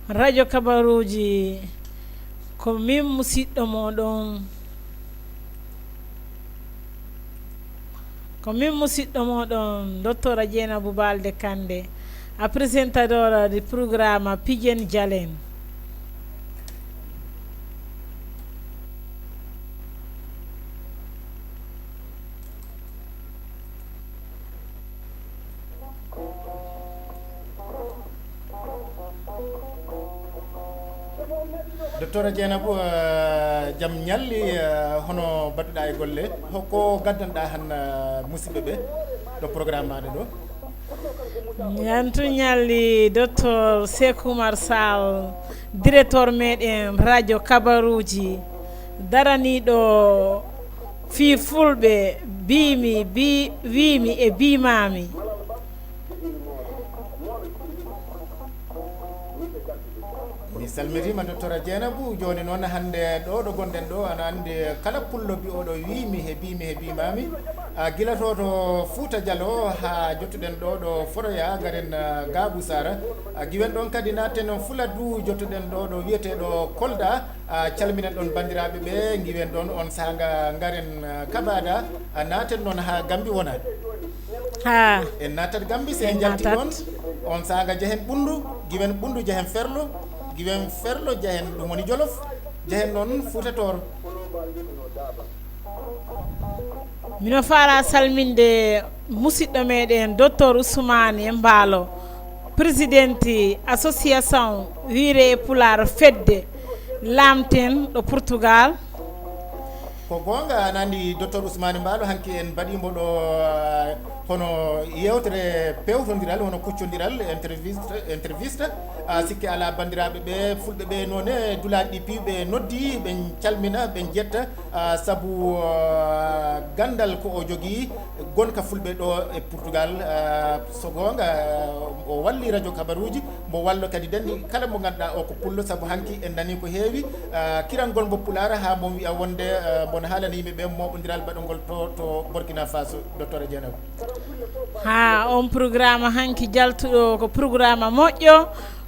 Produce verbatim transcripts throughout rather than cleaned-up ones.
Radio Kabaruuji, ko min musiɗɗo mooɗon, ko min musiɗɗo mooɗon, Docteur Dieynabou Balde Kande, apresentadora di programa Pijen Jalen. Docteur Dieynabou, eh, jam ñalli, eh, hono mbaɗɗuɗaa e golle? Hokko gaddanɗaa han, eh, musidɓe ɓe ɗo programme maaɗa ɗo? Yantu ñalli Docteur Sekou Oumar Sall, directeur meɗen radio Kabaruuji, daraniiɗo fii fulɓe, biimi, bi-, wiimi e biimaami. Mi salmitiima, Docteur Dieynabou. Jooni noon, hannde ɗo, ɗo gonɗen ɗo, ana anndi kala pullo bi'ooɗo wiimi he biimi he biimaami. A, gila to, to Fuuta Jaloo haa jottuɗen ɗo, ɗo Foroyaa, ngaren, a, Gaabu Saara. A, giwen ɗon kadi naatten Fuladu, jottuɗen ɗo, ɗo wiyeteeɗo Kolda. A, calminen ɗon banndiraaɓe ɓe, ngiwen ɗon on saanga ngaren, a, Kabaada, a, naaten noon haa Gambi wona. Haa. En naatat Gambi, si en En jalti naatat. Ɗon, on saanga jahen Ɓunndu, giwen Ɓunndu jahen Ferlo, giwen Ferlo jahen ɗum woni Jolof, jahen noon Fuuta Tooro. Mino faalaa salminde musiɗɗo meɗen, Docteur Ousmane Mbaalo, président association Wiire e Pulaar Fedde Laamten ɗo Portugal. Ko goonga, ana anndi Docteur Ousmane Mbaalo, hanki en mbaɗii mbo ɗo, ah, hono yeewtere peewtondiral, hono kuccondiral, entreviste, entreviste. Ah, sikke alaa, banndiraaɓe ɓe, fulɓe ɓe noone, dulaaɗi ɗi piiw ɓe noddi, ɓe calmina, ɓe njetta, ah, sabu, ah, ganndal ko o jogii, gonka fulɓe ɗo e Portugal. Ah, so goonga, ah, o walli radio Kabaruuji, mbo wallo kadi denndi kala mo ngannduɗaa o ko pullo, sabu hanki en nanii ko heewi, ah, kirangol mbo Pulaar haa mbo wiya wonde, ah, mbo no haalana yimɓe ɓe mooɓondiral baɗangol to, to Burkina Faso, Docteur Dieynabou. Haa on programme hanki jaltuɗo ko programme moƴƴo,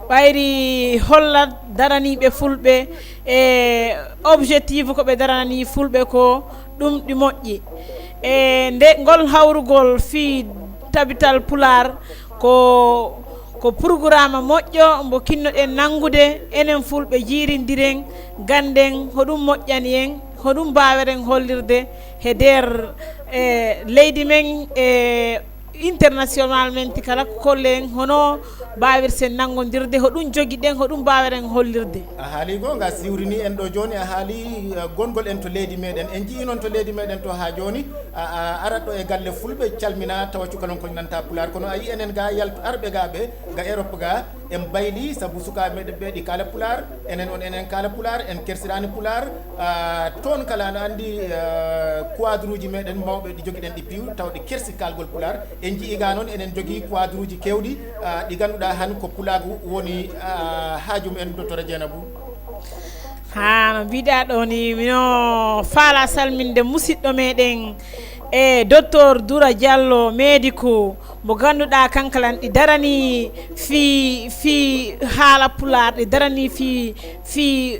ɓayri holla daraniiɓe fulɓe e objectif ko ɓe daranii fulɓe ko ɗum ɗi moƴƴi. E nde ngol hawrugol fii tabital Pulaar ko, ko programme moƴƴo mbo kinnoɗen nanngude, enen fulɓe jiirindiren, gannden hoɗum moƴƴani en, hoɗum mbaaweren hollirde he nder, e, leydi men, e, internationalmente kala ko kollen hono mbaawirten nanngondirde, hoɗum jogiɗen, hoɗum mbaaweren hollirde. A haalii goonga, siwrinii en ɗo jooni, a haalii, eh, gongol en to leydi meɗen. En njiyii noon to leydi meɗen to haa jooni, a, a arat ɗo e galle fulɓe, calminaa tawa cukalon ko nanta Pulaar. Kono a yii enen ga yaltu arɓe ga ɓe, ga Europe ga, en mbaylii sabu sukaaɓe meɗen ɓe ɗi kaala Pulaar, enen on enen kaala Pulaar, en kersiraani Pulaar. Ah, toon kala ana anndi, ah, kuwadruuji meɗen mawɓe ɗi jogiɗen ɗi piiw, taw ɗi kersi kaalgol Pulaar. En njiyii ga noon enen jogii kuwadruuji keewɗi, ah, ɗi ngannduɗaa han ko Pulaagu woni, ah, haaju mum en, Docteur Dieynabou. Haa no mbiɗaa ɗo ni, mino faala salminde musiɗɗo meɗen e Docteur Doura Diallo, médico, mo ngannduɗaa kankalan ɗi daranii fii, fii haala Pulaar, ɗi daranii fii, fii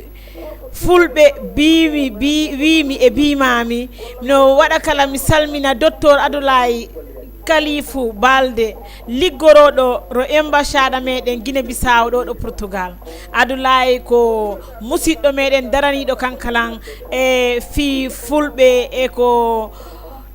fulɓe biimi, bi-, wiimi e biimaami. No waɗa kala mi salmina Docteur Abdoulaye Kalifu Balde, liggorooɗo ro embassade meɗen Guinée Bissau ɗo ɗo Portugal. Abdoulaye ko musiɗɗo meɗen daraniiɗo kankalan e fii fulɓe e ko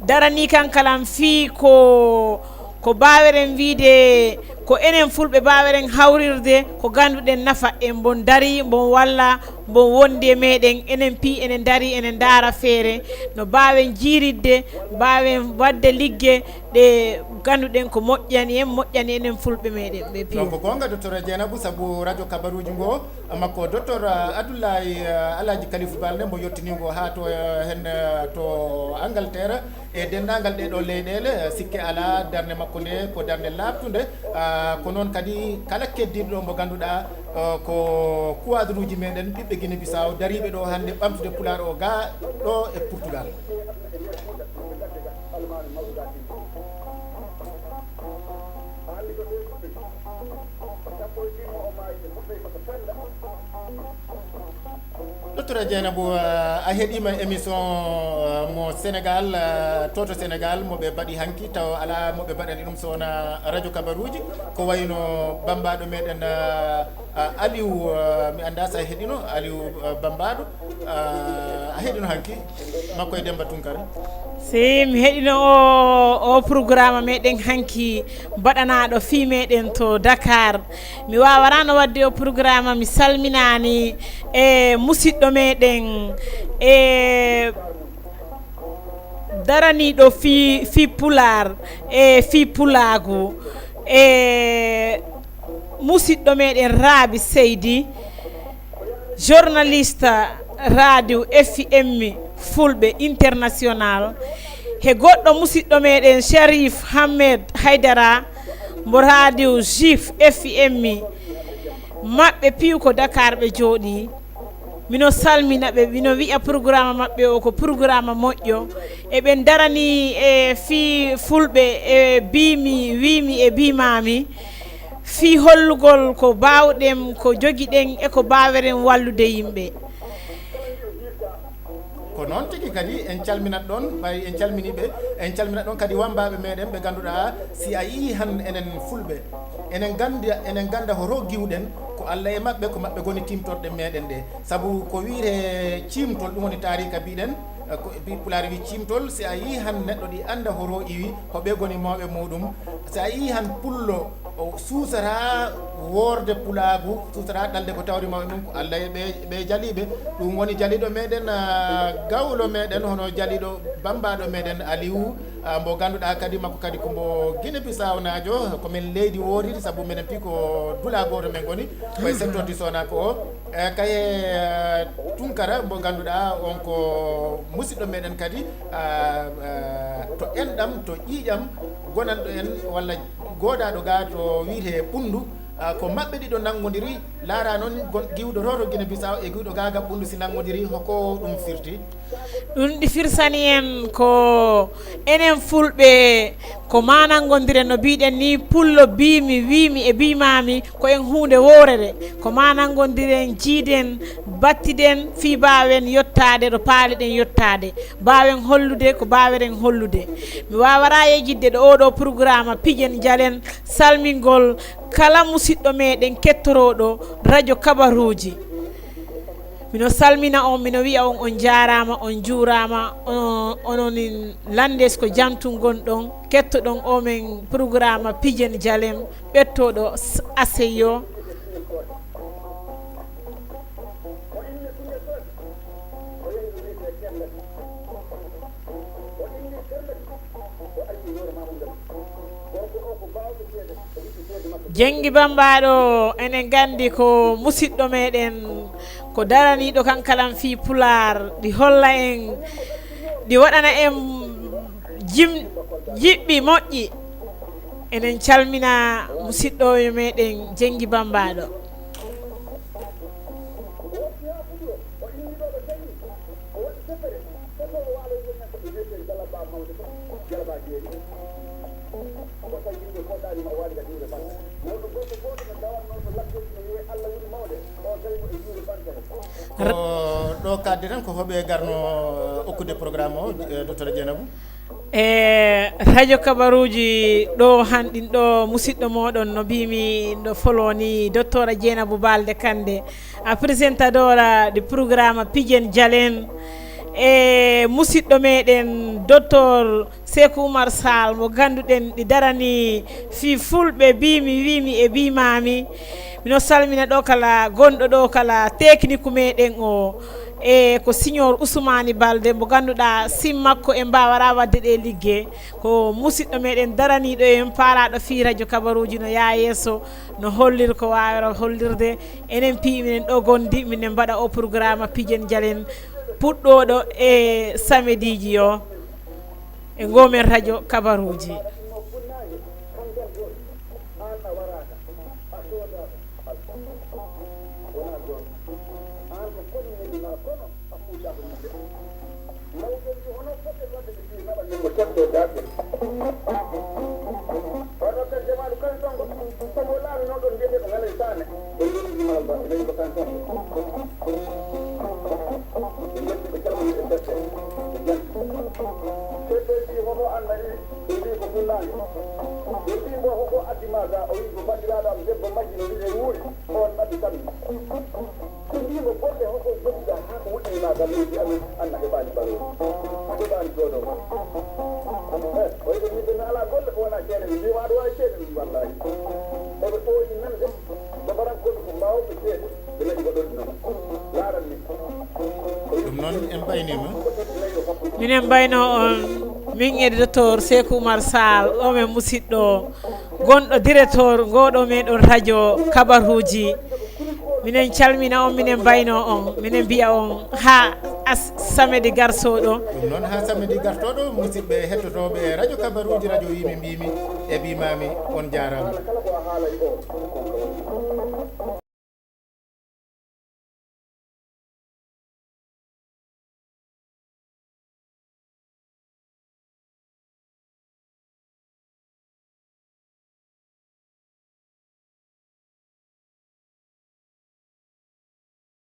daranii kankalan fii ko, ko mbaaweren wiide ko enen fulɓe mbaaweren hawrirde ko ngannduɗen nafa en, mbon darii, mbon walla, mbon wondi e meɗen, enen piyi, enen darii, enen ndaara feere no mbaawen jiiridde, mbaawen waɗde ligge ɗe ngannduɗen ko moƴƴani en, moƴƴani enen fulɓe meɗen ɓe piyo. Donc, goonga, Docteur Dieynabou, sabu radio kabaruuji ngo, makko Docteur, ah, Abdoulaye, ah, Alhaji Kalifu Balde, mbo yottinii ngo haa to, eh, hen, eh, to Angleterre. E denndaangal ɗee ɗoo leyɗeele, eh, sikke alaa, darnde makko nde ko darnde laaɓtunde. Ah, ko noon kadi kala keddiiɗo ɗo mo ngannduɗaa, eh, ko kuwadruuji meɗen ɓiɓɓe Guinée Bissau dariiɓe ɗo hannde ɓamtude Pulaar o ga ɗo e Portugal. Docteur Dieynaba, a heɗima émission, euh, mo Sénégal, euh, toto Sénégal, moɓe mbaɗi hanki, taw ala moɓe mbaɗani ɗum so wona radio kabaruji, ko wayno bambaɗo meɗen, euh, euh, Aliou, euh, mi anda sa heɗino, Aliou, euh, bambaɗo, euh, a heɗino hanki, makko e Demba Tunkara. Si mi heɗino o, o programme meɗen hanki mbaɗanaɗo fii meɗen to Dakar. Mi wawarano wadde o programme, mi salminani e musiɗɗo meɗen e daraniɗo fii, fii Pulaar e fii Pulaagu e musiɗɗo meɗen Raabi Seydi, journaliste radio F M Fulɓe International, he goɗɗo musiɗɗo meɗen Sharif Hammed Haydara, mbo radio Jif F M maɓɓe piiw ko Dakar ɓe jooɗi. Mino salmina ɓe, mino wi'a programme maɓɓe o ko programme moƴƴo. Eɓen darani e fii Fulɓe e biimi, wiimi e biimaami, fii hollugol ko baawɗen, ko jogiɗen e ko baaweren wallude yimɓe. Ko noon tigi kadi en calminat ɗon, ɓay en calmini ɓe, en calminat ɗon kadi wammbaaɓe meɗen ɓe ngannduɗaa si a yii han enen Fulɓe, enen ngannda, enen ngannda hoto giwɗen, ko Alla e maɓɓe, ko maɓɓe ngoni timtorɗe meɗen ɗe. Sabu ko wiyetee ciimtol, ɗum woni taarika mbiɗen, eh, ko mbi Pulaar wi ciimtol, si a yii han neɗɗo ɗi annda hoto iwi, ko ɓe ngoni mawɓe muɗum. Si a yii han pullo, o suusata woorde pulaagu, suusata ɗalde ko tawri mawɓe mum, ko Alla e ɓe, ɓe jaliiɓe. Ɗum woni jaliiɗo meɗen, ah, gawlo meɗen, hono jaliiɗo bambaɗo meɗen Aliou, ah, mbo ngannduɗaa kadi makko kadi ko mbo Guinée Bissau naajo, ko men leydi wooriri, sabu menen piiw ko dula gooto men ngoni, koye secteur du Sona ko o. E kaye, eh, Tunkara mbo ngannduɗaa on ko musiɗɗo meɗen kadi, ah, ah, to enɗam, to ƴiiƴam, gonanɗo en walla goodaaɗo ga to wiyetee Ɓunndu, ah, ko maɓɓe ɗiɗo nanngodiri, laara noon gon-, giwɗo to, to Guinée Bissau e giwɗo ga ga Ɓunndu si nanngodiri, hoko ɗum firti? Ɗum ɗi firsani en ko enen Fulɓe, ko ma nanngondiren no mbiɗen ni, pullo biimi, wiimi e biimaami, ko en huunde woorere, ko ma nanngondiren, jiiden, battiɗen, fii mbaawen yottaade ɗo paaliɗen yottaade, mbaawen hollude ko mbaaweren hollude. Mi waawara yejjitde ɗo oɗo programme Pijen Jalen, salmingol kala musiɗɗo meɗen kettorooɗo radio kabaruuji. Mino salmina on, mino wi'a on, on jaaraama, on juuraama, on, onon Landes ko jantu ngonɗon, kettoɗon o men programme Pijen Jalen, ɓettooɗo s-, Aseyo. Jenngi Bambaɗo, enen nganndi ko musiɗɗo meɗen, ko daraniiɗo kankalan fii Pulaar, ɗi holla en, ɗi waɗana en jim-, jiɓɓi moƴƴi. Enen calmina musiɗɗo meɗen Jenngi Bambaɗo. Ko ɗo kaddi tan ko hoɓe garno okkude programme o, eh, docteur Dieynaba? E radio kabaruuji ɗo hanɗin ɗo, musiɗɗo moɗon no mbimi no foloo ni, docteur Dieynaba Balde Kande, apresentadora de programme Pijen Jalen, e musiɗɗo meɗen docteur Seeku Umar Sall mo ngannduɗen ɗi darani fii Fulɓe, mbimi, wimi e mbimami. Mino salmina ɗo kala gonɗo ɗo kala technique meɗen o, e ko signor Ousmane Balde mo ngannduɗaa sim makko en mbaawara waɗde ɗe ligge. Ko musiɗɗo meɗen daraniiɗo en, paalaɗo fii radio kabaruuji no yaa yeeso, no hollir ko waawara hollirde. Enen piyi minen ɗo gondi, minen mbaɗa o programme Pijen Jalen puɗɗooɗo e samediiji o. E ngoo men radio kabaruuji. Ɓe ndetti ɓe calmini e defte e jam. Seeɗeeji hono annari ɓe mbi ko funnaange. Ɓe mbi mbo hoko addi ma ga? O wi ko banndiraaɗo am debbo majji no wi'e wuuri, on ɓaddi kammi. Ɓe mbi mo golle hoko goɗɗiɗa haa ko woɗɗi ma ga leydi amen, anna heɓaani ɓaloo, heɓaani jooɗoo. Eh, o wiɓe yimɓe mi alaa golle ko wonaa ceede, mi mbi ma aɗa waawi ceede, mi wallahi. Oɓe ɓooyi nan de. Ɗum noon en mbaynima. Minen mbayno on min e docteur Seeku Umar Sall, o men musidɗo gonɗo directeur ngoɗo meɗon radio kabaruji. Minen calmina on, minen mbayno on, minen mbiya on ha as samedi garsoɗo. Ɗum noon ha samedi gartoɗo, musidɓe hettotoɓe radio kabaruji, radio wimi mbimi e mbimami, on jarama.